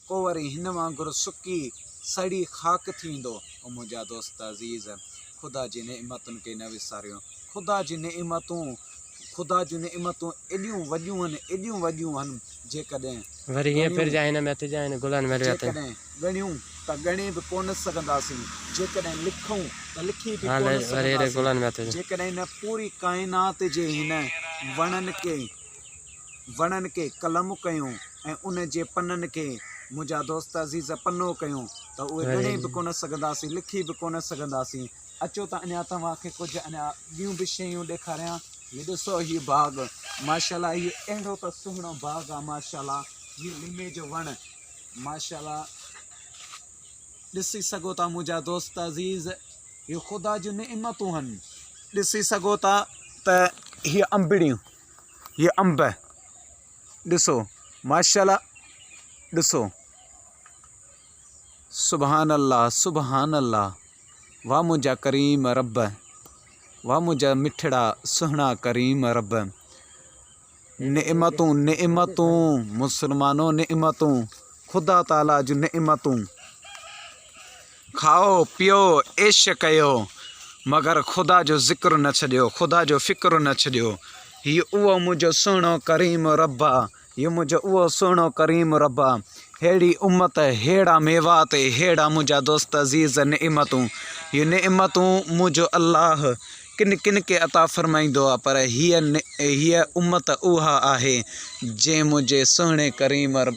پوء وري هن وانگر سڪي سڙي خاڪ ٿي ويندو. او منهنجا دوست عزيز! خدا جي نعمتن کي نه وساريو. خدا جي نعمتون خدا جون نعمتون ايڏيون وڏيون هن، ايڏيون وڏيون هن، جيڪڏهن وري هيئن ڳڻيون، ڦرجانء هن ۾ اٿجانء هن گلن ۾ رهيا تائين. جيڪڏهن ڳڻيون ته ڳڻي به ڪونه سگهنداسين، جيڪڏهن لکون ته لکي به هل ڪونه وري هيڏي سگهنداسين، گلن ۾ اٿجانء. جيڪڏهن هن پوري ڪائنات جي هن وڻن کي وڻن کي قلم ڪيون ۽ ان جي پنن کي منهنجا دوست عزيز پنو ڪيون ته اهي ڳڻي به ڪونه سگهنداسين، لکي به ڪونه سگهنداسين. اچو ته اڃا توهان کي ڪجهه اڃا ٻيون به شيون ڏيکاريان. هي ڏسو هي باغ ماشاءالله هي اهڙو ته سهڻو باغ آ ماشاءالله هي ليمي جو وڻ ماشاءالله ڏسي سگهو ٿا منهنجا دوست عزيز هي خدا جون نعمتون هن ڏسي سگهو ٿا ته هي انبڙيون هي انب ڏسو ماشاءالله ڏسو سبحان الله سبحان الله واه منهنجا ڪريم رب واه منهنجا مٺڙا سهڻا ڪريم رب نعمتون نعمتون مسلمانو نعمتون خدا تعالي جون نعمتون کائو پيو عيش ڪيو مگر خدا جو ذڪر نه ڇڏيو خدا جو فڪر نه ڇڏيو هي اهو منهنجو سهڻو ڪريم رب آ هي منهنجو اهو سهڻو ڪريم رب آ ههڙي امت ههڙا ميوات ههڙا منهنجا دوست عزيز نعمتون هي نعمتون منهنجو الله ڪن ڪن کي عطا فرمائيندو آ پر هيء هيء امت اها آهي جنهن منهنجي سهڻي ڪريم رب.